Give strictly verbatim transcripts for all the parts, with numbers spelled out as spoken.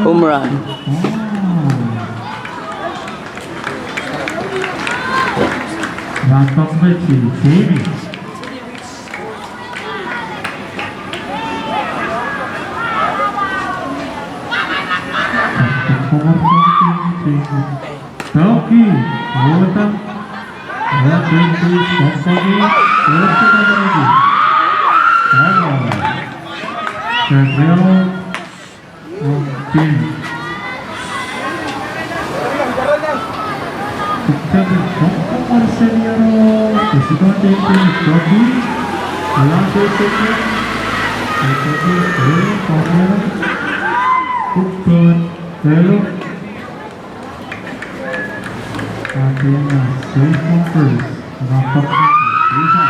Home run. Ua tok me chi, Jamie. Toki, Wota. Ua tok me chi, Toki. Ua tok me chi. Amo. Gabriel. Team. Team, komo, komo senior, kesikon team, team, Toki. Alan team, team, team. Toki, eh, komo. Kupon, eh. Athena, safe on first. Ena pok, isa.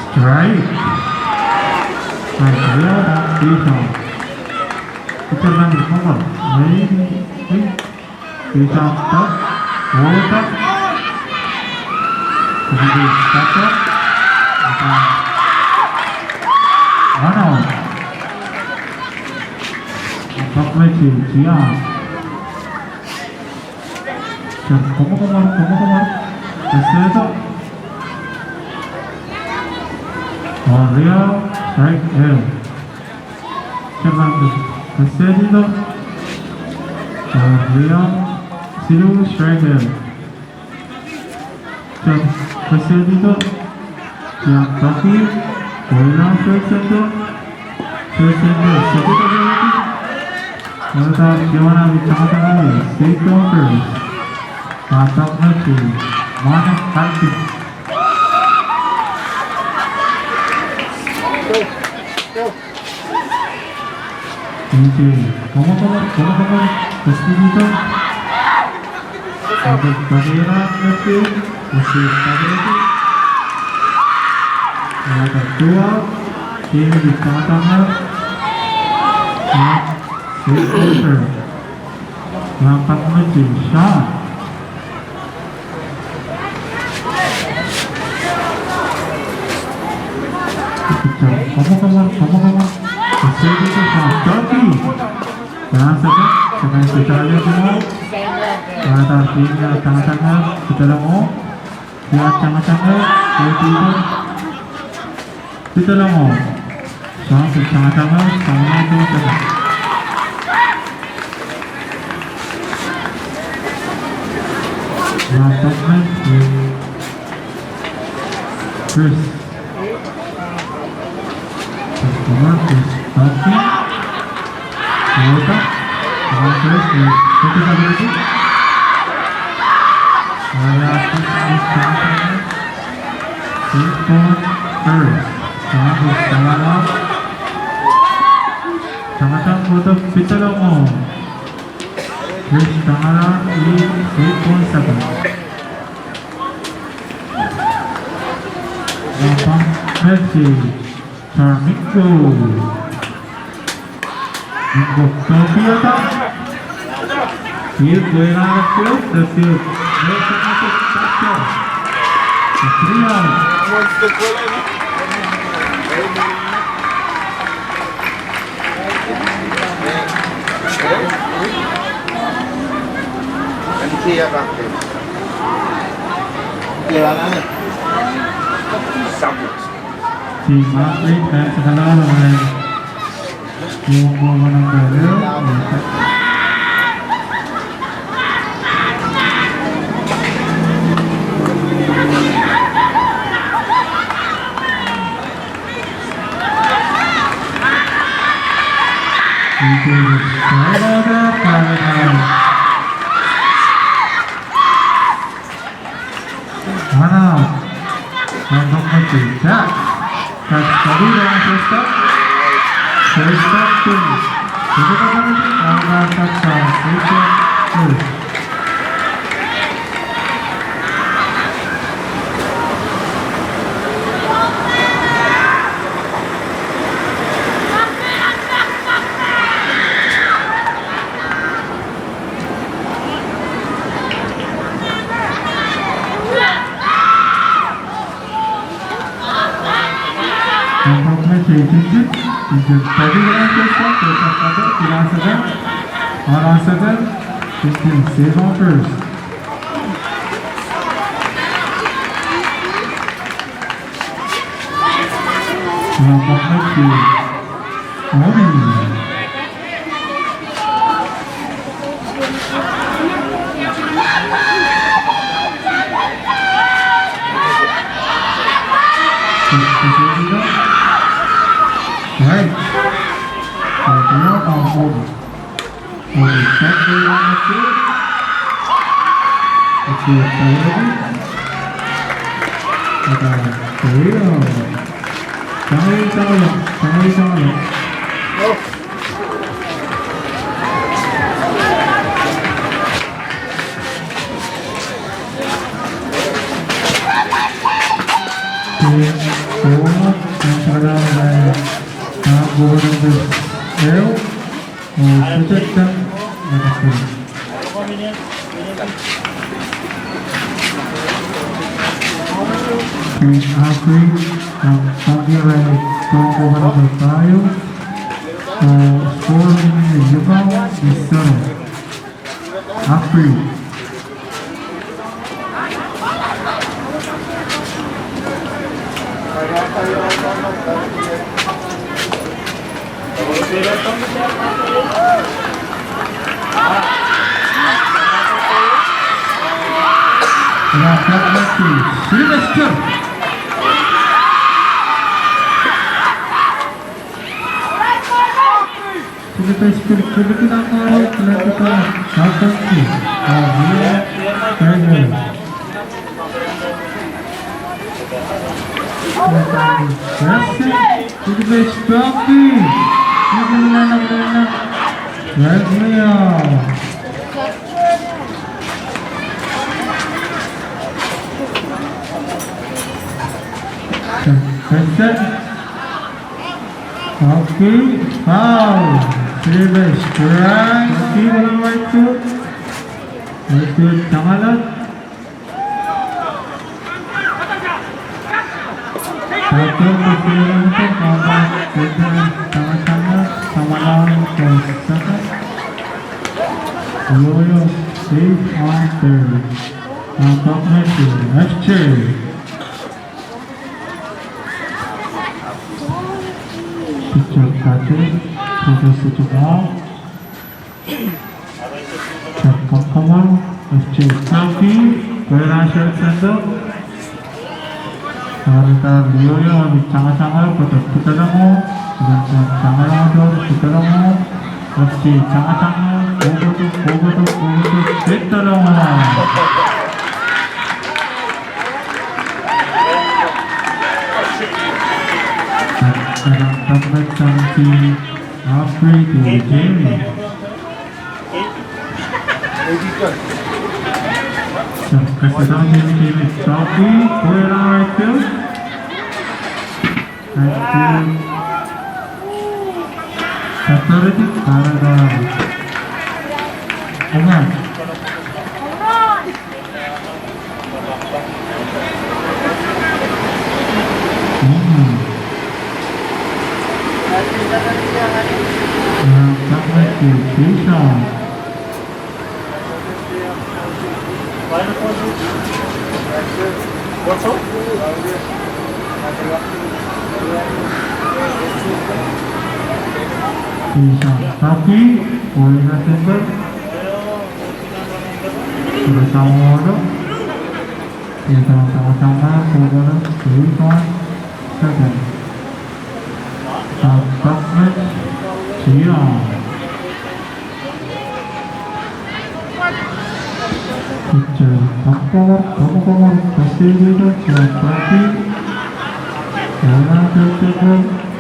Strike. Strike, yeah, that is on. Pitcher number four. Hey, hey. Pitcher up. Hold up. Pitcher up. One out. Back message, yeah. Komo, komo, komo, komo. Kaseta. Oria, strike, eh. Kaseta. Oria, silu, strike, eh. Kaseta. Yang Toki. Oria, strike, center. Strike, center. Strike, center. Ota, Joanna, mi chakataka, state conference. Atak na chi, mana kati. Inche, komo, komo, komo, komo, Espiritu. Ota, Gabriela, Matthew, Matthew, Gabriela. Ota, tua, David, Tatanga. Ota, State Conference. Lampat mechi, Sean. Komo, komo, komo, komo. Kaseti ko Sean. Toki. Sean saka, saka saka ya kumo. Wana tar tim ya tanga tanga, kita lamo. Ya tanga tanga, ya tim. Kita lamo. Sean, kita tanga tanga, sama tu tanga. Lampat mechi. Chris. Chris, Chris, Chris. Ota. Ota, Chris, Chris. Ota, Chris. Aya, Chris, Chris, Chris. Sipon, Chris. Chris, Chris, Chris. Tangata, ota, pita lamo. Chris, tangata, i, sipon, saka. Lampat mechi. Sarmiko. Miko topiota. Field, wena field, the field. Wena field, the field. Three out. Team athlete, that's a lot of, uh, Mana, mana mati, tak. Tak, tadi dengan first up. First up, team. First up, first up. Save on first. Ua pwan haki. Oi. Right. Right now, um, hold on. Hold on. That's where you want to sit. That's where you want to sit. There you go. Tangei, tangei, tangei, tangei. Akri, um, Tangirai, Tangirai, Tangirai, uh, scoring in the Yukon, the center. Akri. Silvester. Silvester, Silvester, Silvester, Silvester. Okay, foul. Silver strike. Silver right foot. Right foot, tangalat. Tato, tato, tato, tato, tato, tato. Yoyo, safe on third. Tato, tato, F J. Pitcher Patrick, Professor Jamal. Chapakamal, F J Safi, Koirasha Sando. Arita Lioyo, ami changa changa, koto pitalomo, ilan changa changa, koto pitalomo, F J changa changa, kokoto, kokoto, kokoto, pitalomo. Arita Safi, Alfred Jamie. Kasarani Jamie Trophy, Koirasha. Thank you. Authority, Canada. Amen. Tapi, oleh nasib, sudah sama. Ita sama-sama, saudara, Tuhan, saudara. Tapak, sia. Pitcher, tapak, tapak, tapak, pasti dia, sia, pasti. Ora, tapak.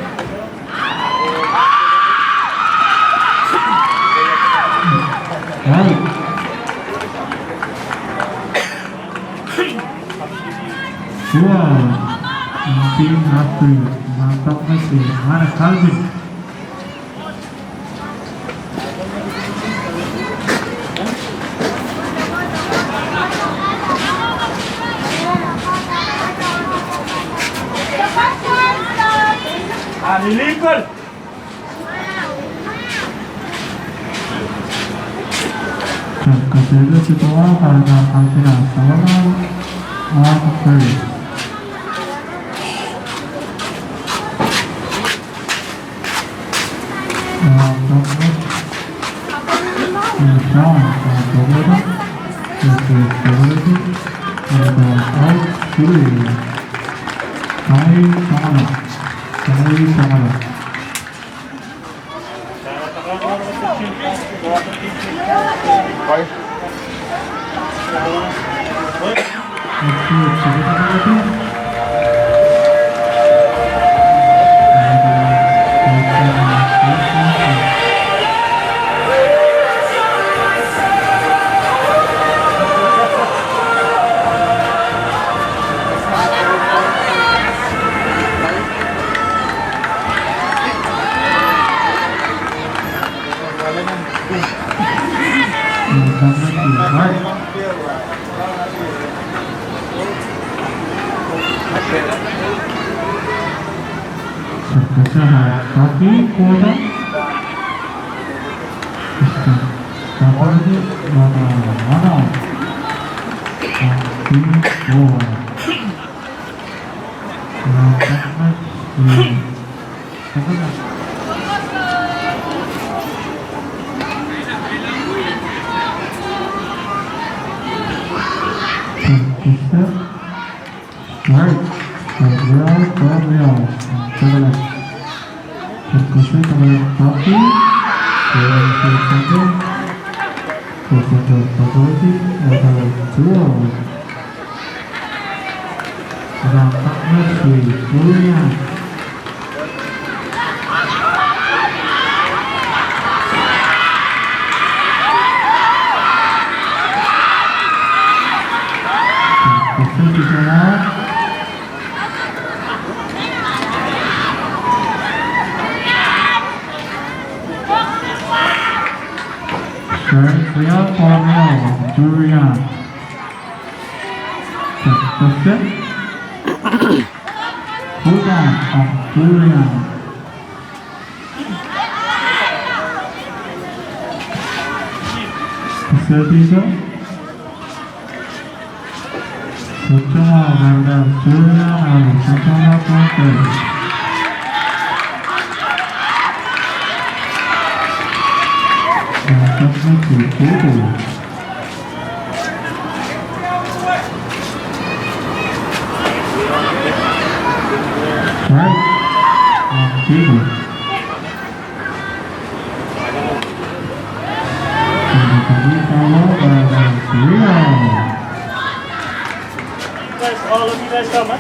Out. Wow. Team Apri, mantap masih. Mana Calvin? Illegal. Chok koseni sitoa, kare na kansina, sawana, one three. Right. Well, well, well. Sure, we are for now, Julian. Question. Hold on, um, Julian. Question, teacher? Right. Um, people. Guys, all of you guys come, huh?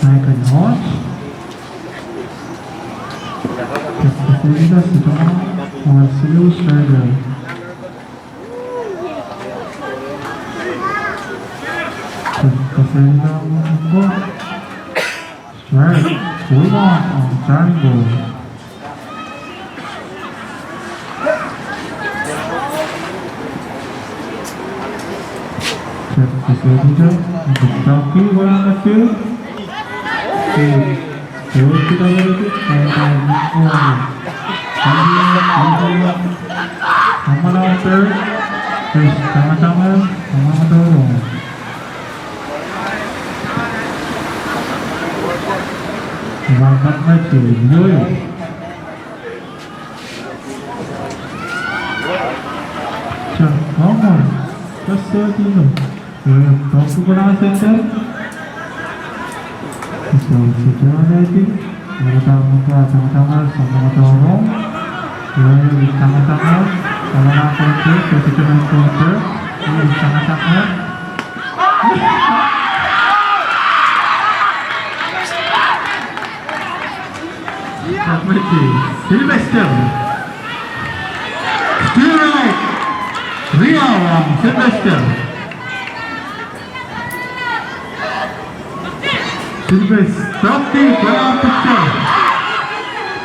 Michael Hodge. Defender, Sitoma, Marcelo Sergio. Defender, Mungo. Strike. Full on, on triangle. Check the signature. The donkey went on the field. Hey, hey, look at that. And, uh, someone out there is tama-tama, tama-tama. Ivan Patmati, Yoyo. Tino. Tokupona senten. Ito, ito, ito. Ito, ito, ito, ito, ito. Ito, ito, ito, ito. Sylvester. Still right. Ria Sylvester. Sylvester, stop the ball, picture.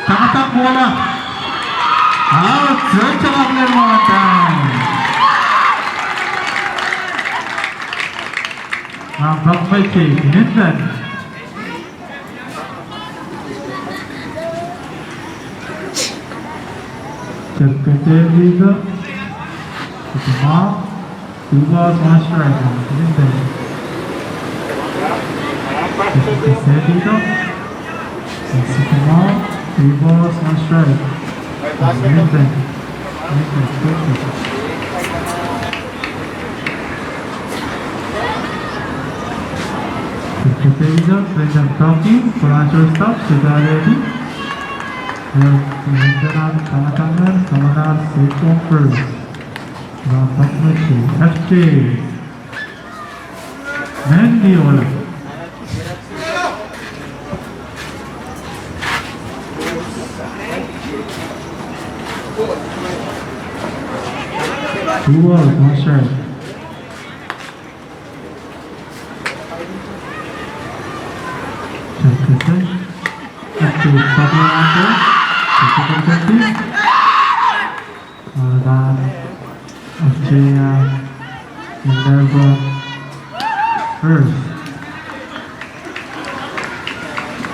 Takatak bola. Out, search up the one time. Ang bakmai case, Nathan. Chapter ten, Lisa. It's a mom. Two balls, one strike. Nathan. It's a Lisa. It's a mom. Two balls, one strike. Nathan. Nathan, perfect. Fifty-seven, Brendan Pelkey, Toronto Stop, Sudan Lady. Brendan Tangatangan, Tamanan, Saquon First. Ron Tokmachi, F J. Mandy Ola. Two balls, one strike. Check this out. Up to Pablo Anto. Check it out. Well done. F J, uh, Minerva Earth.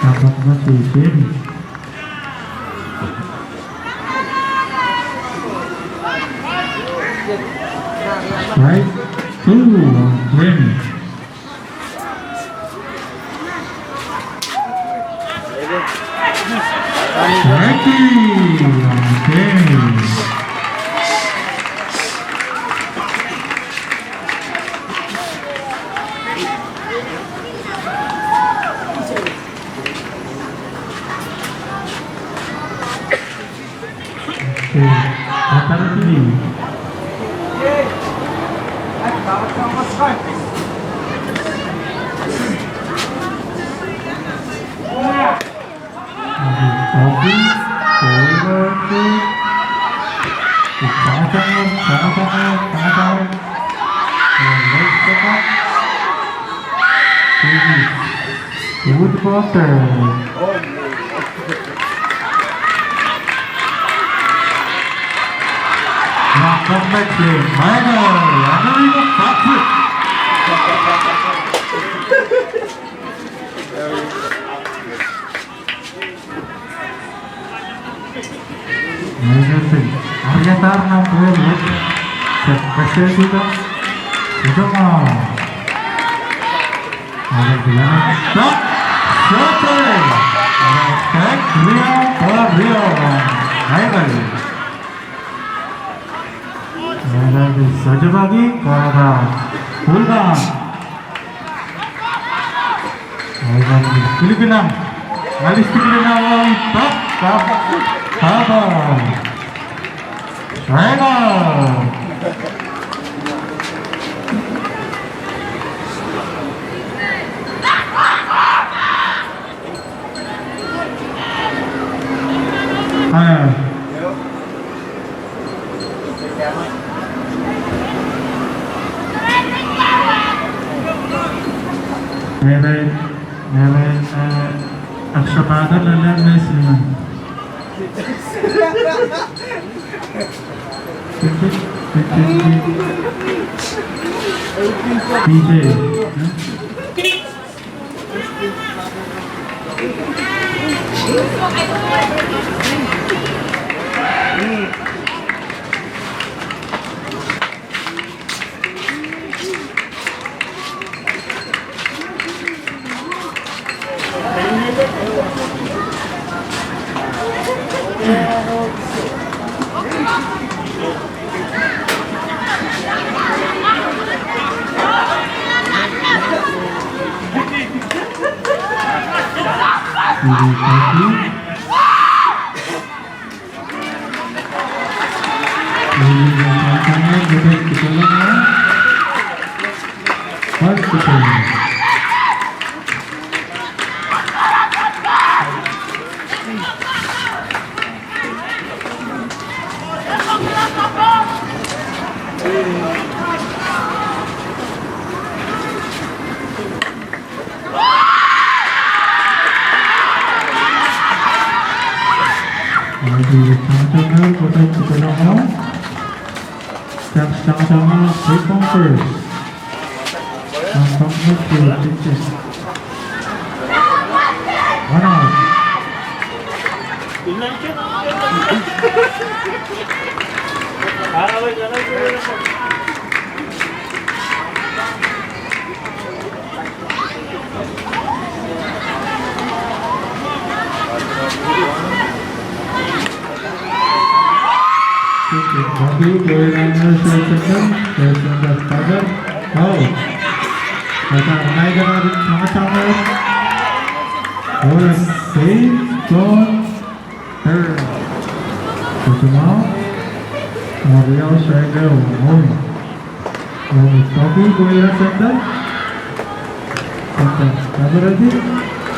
Number twenty, Jamie. Strike two, Jamie. Strike two, Jamie. Okay. Atara tini. Oki, oki, oki. Tangatangan, tangatangan, tangatangan. Oki. Good water. Not perfectly. Final. Another Patrick. Ngenetin. Ariatar na tuwel. Sep, sep, sep, sep. Ito mo. Ngenetin. Stop. Stop. Stop. Rio, por Rio. Ayo. Ngenetin. Sojabagi, kora. Ulman. Ayo, kilikilang. Alis kilikilang, tak, tak, tak. Ayo. Ayo. Nere, nere, eh, aksapata lele mesima. P J.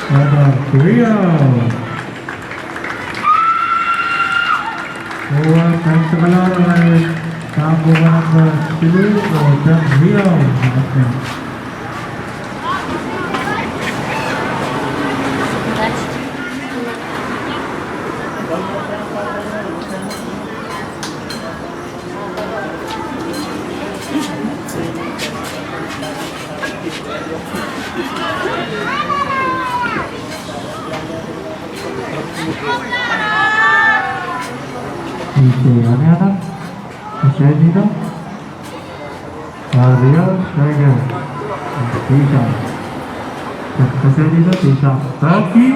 One out. Three out. Oua, thanks a lot, uh, Tambo Ranapa Silu, uh, Tambo Rio, uh, Ise, ane ana? Ise dito? Ariel Schweiger. Tisa. Ese dito, tisa. Taki.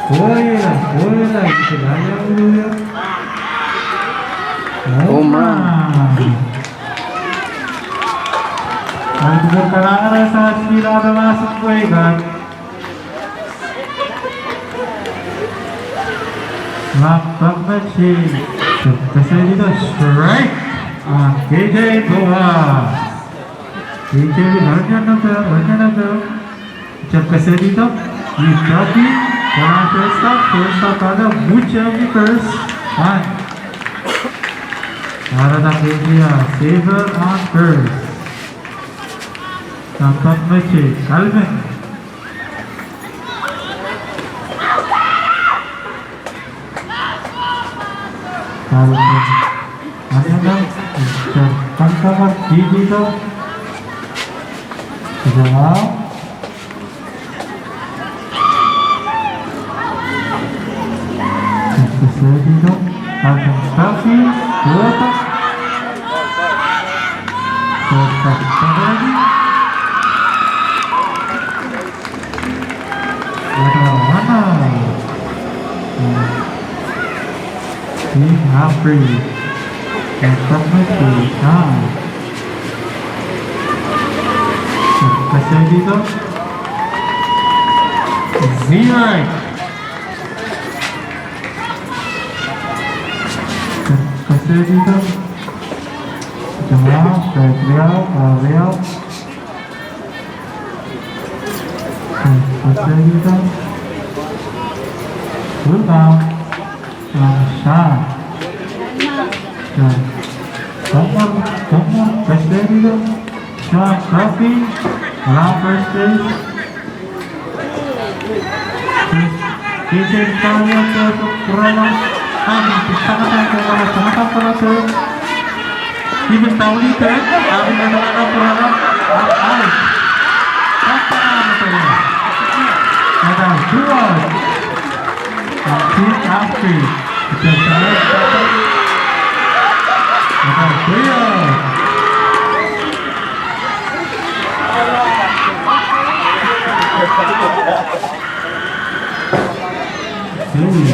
Oira, oira, ise, ane ana? Home run. Home run. Ang tukun kanangan sa sila na masuk kuekan. Laptop machine. Ese dito strike. Ah, K J Boas. K J Boas, ranya nata, ranya nata. Chapka sedito. Itati. Kona first up, first up ada. Mucha mi first. One. Ara da K J, ah, saver on first. Laptop machine. Calvin. Taruh. Ane anda? Chan, tangkama, titito. Sudah mau? Chan, titito. Tangkama, tapi, kuota. Kuota, tapi. Wada, wada. Team Humphrey. Yang pertama, team Humphrey. Kasih gitu. Zero. Kasih gitu. Jemaah, saya beliau, saya beliau. Pastor dito. Welcome. Shan. Shan. Tomor, tomor, pastor dito. Shan, copy. Around first base. First. K J Talia, Porano. Ah, sakata, sakata, sakata, sakata. Even Tauli, eh? Abi na, na, na, Porano. Ah, out. Sakata, sakata. Ada two out. Team Humphrey. Ada three out. Hmm.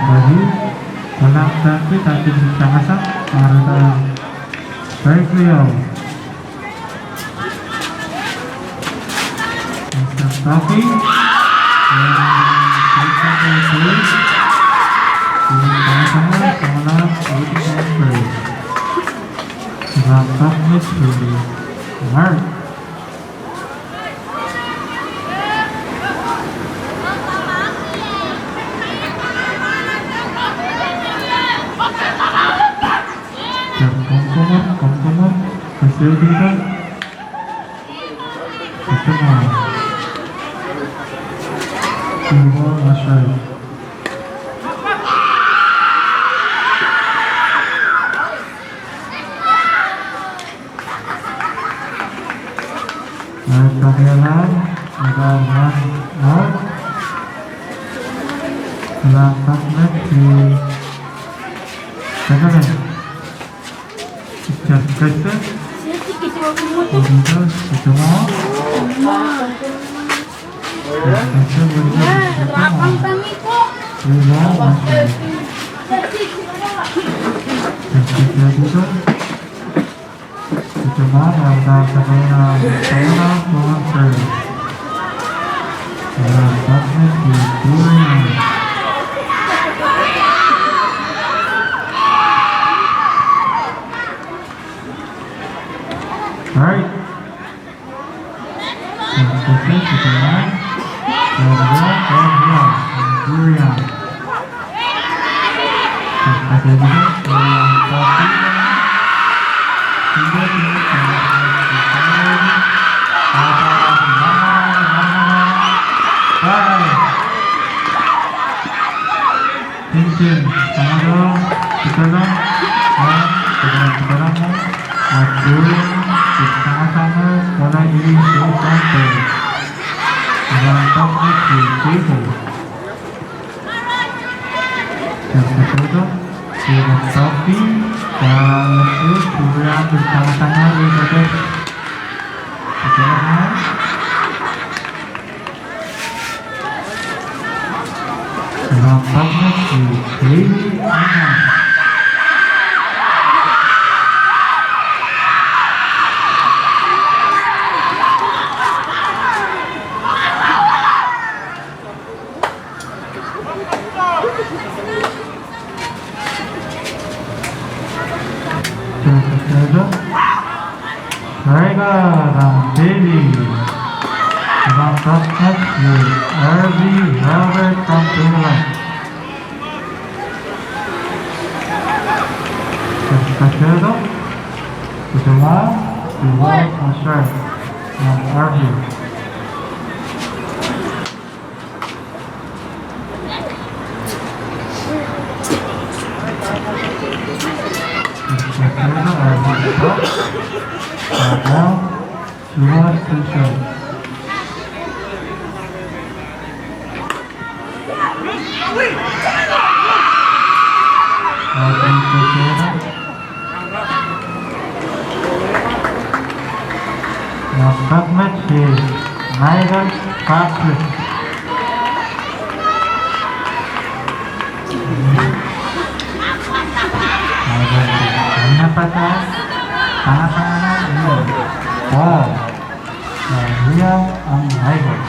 Ready? Kolang tanki, tanki, tangasak, arata, strike leo. Instant coffee. And take that away. Even tangasak, samala, eighty-nine first. Even toughness, really. Alright. Just come, come on, come, come on. Just do it, Ethan. Just come on. Good ball, that's right. Alright, Daniela, you got one out. Ela Ahmed, you, Daniela. Just question. Just question. All right. Tintin, tamato, tikala, a, tikala, tikala mo, a, tuya, tikala mo, wala ili, so, tante. Wala, tante, si, si, si. Tante, tante, si, tante, si, tante, tuya, tikala mo, ili, so, tante. Tikala mo. Very good, um, Davy. From Prospect with Harvey Robert from Finland. Kachero, Kuchuma, Kubo, Ashar, um, Harvey. Nokak met si Michael Patrick. Michael, ina pata, pata, pata, ina. Oh. Ria ang Michael.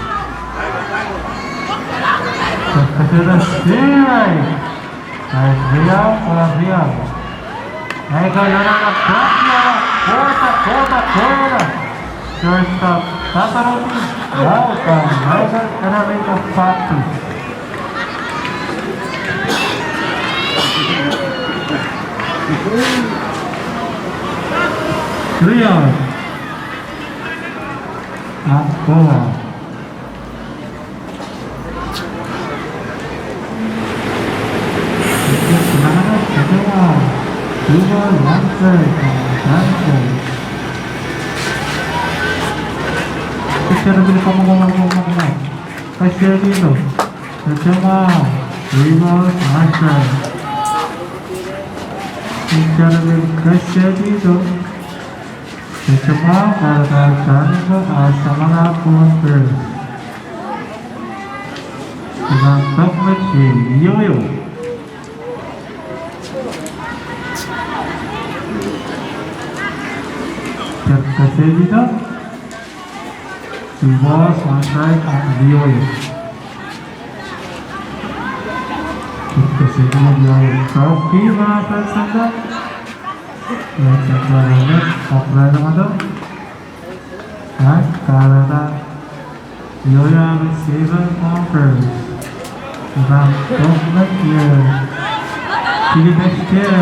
Sesera sirai. Ria, ria. Michael, ria, ria. Kota, kota, kota. First up, Saparoti. Wow, Michael, ria, ria, Saparoti. Ria. Akkoa. Ina, ina, ina, ina. Ina, ina, ina. Ina, ina, ina. Ina, ina, ina. Ina, ina, ina. Echema, karata, chaniko, asamana, kuan, per. Ina, tokmet, si, yo, yo. Kasetito. Sipos, Masai, a, Lioyo. Kasetito, Lioyo. Kau kiva, Kasetito. Kasetito, Kasetito, Kasetito. An, Kanata. Yoya receiver offers. Ram Tokmak ye. Filibester.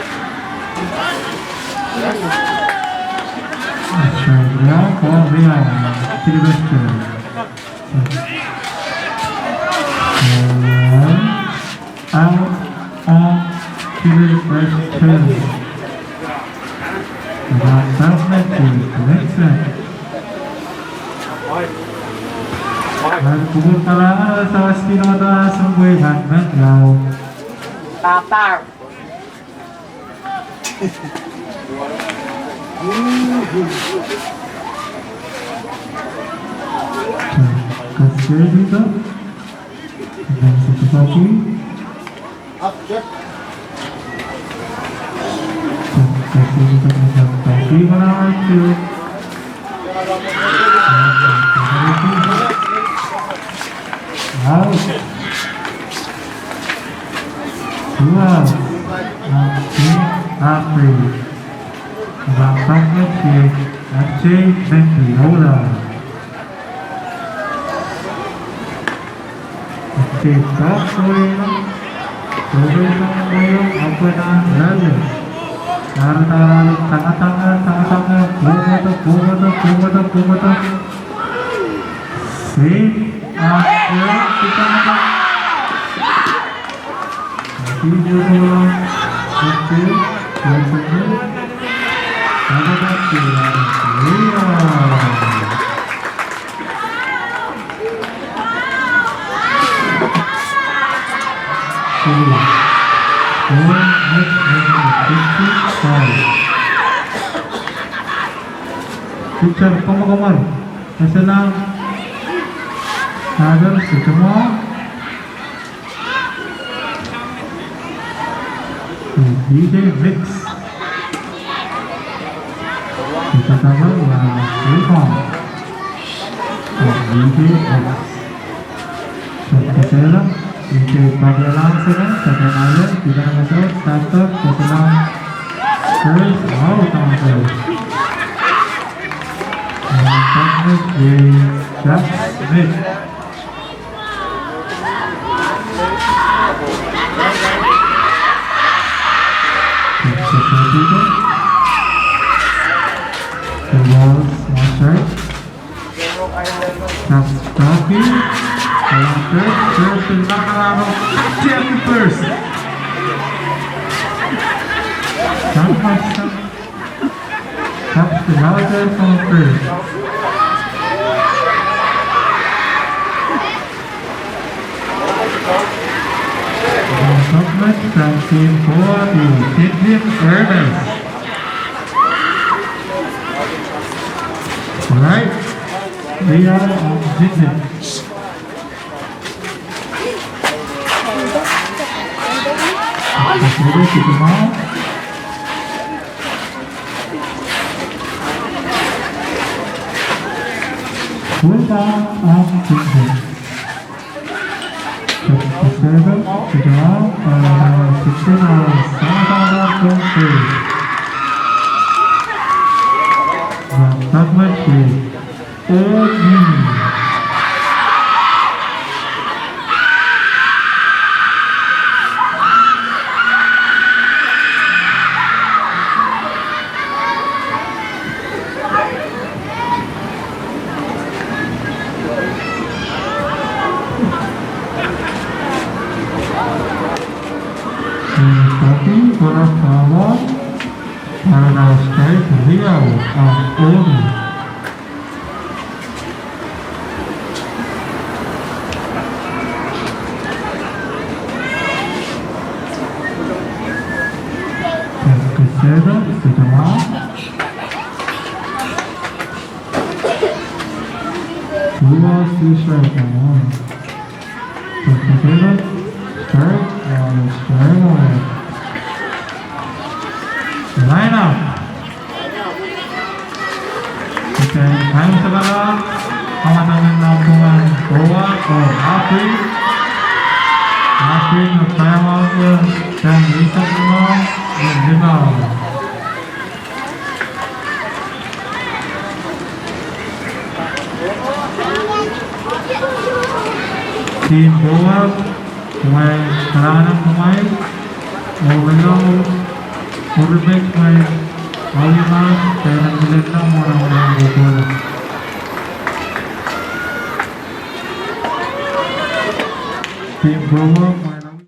Tokmak. Out. Two out. Afri. Afri. Ram Tokmak ye, F J Mendy, Ola. F J Tokmak, Tokmak, Tokmak, Tokmak, Tokmak, Tokmak, Tokmak, Tokmak, Tokmak, Tokmak, Tokmak, Tokmak. Save. After, Tokmak. Teacher, komokomor. Ese nang. Father, sitoma. D J Mix. Ita tama ya Stefan. D J Mix. Kesela, D J Pamela Sena, Sena Malen, Ita Namaso, Statok, Kesela, Chris, wow, tama Chris. Jack Smith. First. Taps the louder from first. Tokmak from team four, Tintin Ernest. All right. We are on Tintin. Papi, ora fala, para na stai, ria, a, omi. Keseda, sedama. Who wants to start? Come on. First potato, start, uh, start. Line up. Iten kain sekara, aua tongeni nom pungan Boa o Afri. Afri no kaewa ke, ten isak no, e lima. Team Boa, mwe kanana mwe, o leo, oripek mwe, awima, tena milena mona mona mukuna. Team Boa, mwe